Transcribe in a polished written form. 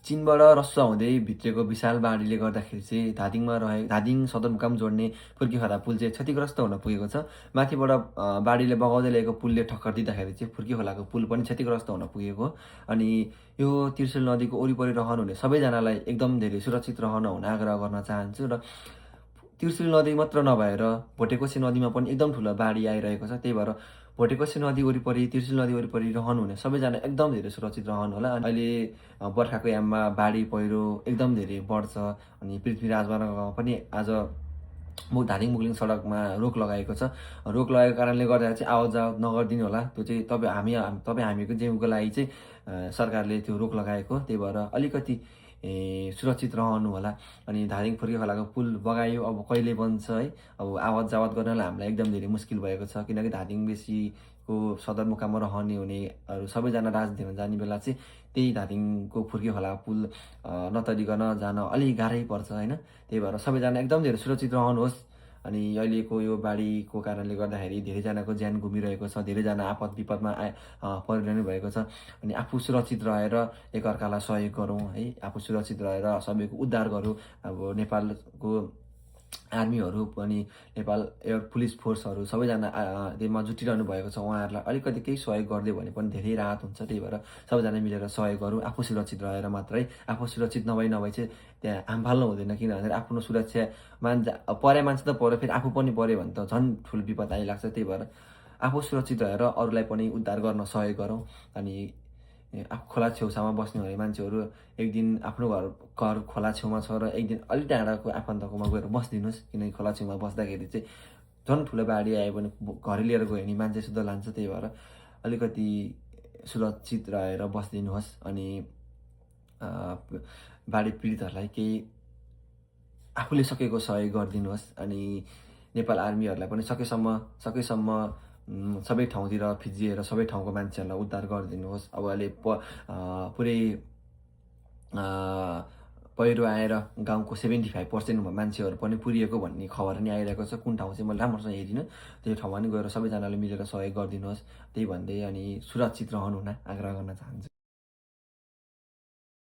चीनबाट रस्सा हुँदै भित्रेको विशाल बाढीले गर्दाखेरि चाहिँ धादिङ सदरमुकाम जोड्ने फुर्कीखोला पुल चाहिँ क्षतिग्रस्त हुन पुगेको छ। माथिबाट बाढीले बगाउँदै ल्याएको पुलले ठक्कर दिँदाखेरि चाहिँ फुर्कीखोलाको पुल पनि क्षतिग्रस्त हुन पुगेको हो। अनि यो त्रिशुल नदीको वरिपरि रहनुहुने सबैजनालाई एकदम धेरै सुरक्षित रहन हुन आग्रह गर्न चाहन्छु। र त्रिशुल नदी मात्र नभएर भोटेकोसी नदीमा पनि एकदम ठुलो बाढी आइरहेको छ। त्यही भएर भोटेकोसी नदी वरिपरि, त्रिशुल नदी वरिपरि रहनुहुने सबैजना एकदम धेरै सुरक्षित रहनु होला। अहिले बर्खाको याममा बाढी पहिरो एकदम धेरै बढ्छ। अनि पृथ्वीराज बनारगमा पनि आज धादिङ मुगलिङ सडकमा रोक लगाएको छ। रोक लगाएको कारणले गर्दाखेरि चाहिँ आवत जावत नगरिदिनु होला। त्यो चाहिँ हामीको जिउको लागि चाहिँ सरकारले त्यो रोक लगाएको। त्यही भएर अलिकति सुरक्षित रहनु होला। अनि धादिङ फुर्कीखोलाको पुल बगायो, अब कहिले बन्छ है। अब आवत जावत गर्नलाई हामीलाई एकदम धेरै मुस्किल भएको छ, किनकि धादिङ बेसीको सदरमुकाममा रहनेहरू सबैजना राजनीतिमा जाने बेला चाहिँ त्यही धादिङको फुर्कीखोला पुल नतरिकन जान अलिक गाह्रै पर्छ होइन। त्यही भएर सबैजना एकदम धेरै सुरक्षित रहनुहोस्। अनि अहिलेको यो बाढीको कारणले गर्दाखेरि धेरैजनाको ज्यान गुमिरहेको छ, धेरैजना आपद विपदमा परिरहनु भएको छ। अनि आफू सुरक्षित रहेर एकअर्कालाई सहयोग गरौँ है। आफू सुरक्षित रहेर सबैको उद्धार गरौँ। अब नेपालको आर्मीहरू पनि, नेपाल एयर पुलिस फोर्सहरू सबैजना त्यसमा जुटिरहनु भएको छ। उहाँहरूलाई अलिकति केही सहयोग गरिदियो भने पनि धेरै राहत हुन्छ। त्यही भएर सबैजना मिलेर सहयोग गरौँ। आफू सुरक्षित रहेर मात्रै, आफू सुरक्षित नभई चाहिँ त्यहाँ हाम फाल्नु हुँदैन। किन भन्दाखेरि आफ्नो सुरक्षा परे मान्छे त पऱ्यो, फेरि आफू पनि पऱ्यो भने त झन् ठुलो विपद आइलाग्छ। त्यही भएर आफू सुरक्षित रहेर अरूलाई पनि उद्धार गर्न सहयोग गरौँ। अनि खोला छेउछाउमा बस्ने भने मान्छेहरू एक दिन आफ्नो घर खोला छेउमा छ र एक दिन अलिक टाढाको आफन्तकोमा गएर बसिदिनुहोस्। किनकि खोला छेउमा बस्दाखेरि चाहिँ झन् ठुलो बाढी आयो भने घरै लिएर गयो भने मान्छे शुद्ध लान्छ। त्यही भएर अलिकति सुरक्षित रहेर बसिदिनुहोस्। अनि बाढी पीडितहरूलाई केही आफूले सकेको सहयोग गरिदिनुहोस्। अनि नेपाल आर्मीहरूलाई पनि सकेसम्म सबै ठाउँतिर फिजिएर सबै ठाउँको मान्छेहरूलाई उद्धार गरिदिनुहोस्। अब अहिले पुरै पहिरो आएर गाउँको 75% मान्छेहरू पनि पुरिएको भन्ने खबर पनि आइरहेको छ। कुन ठाउँ चाहिँ मैले राम्रोसँग हेरिनँ, त्यो ठाउँमा पनि गएर सबैजनाले मिलेर सहयोग गरिदिनुहोस्। त्यही भन्दै अनि सुरक्षित रहनु हुन आग्रह गर्न चाहन्छु।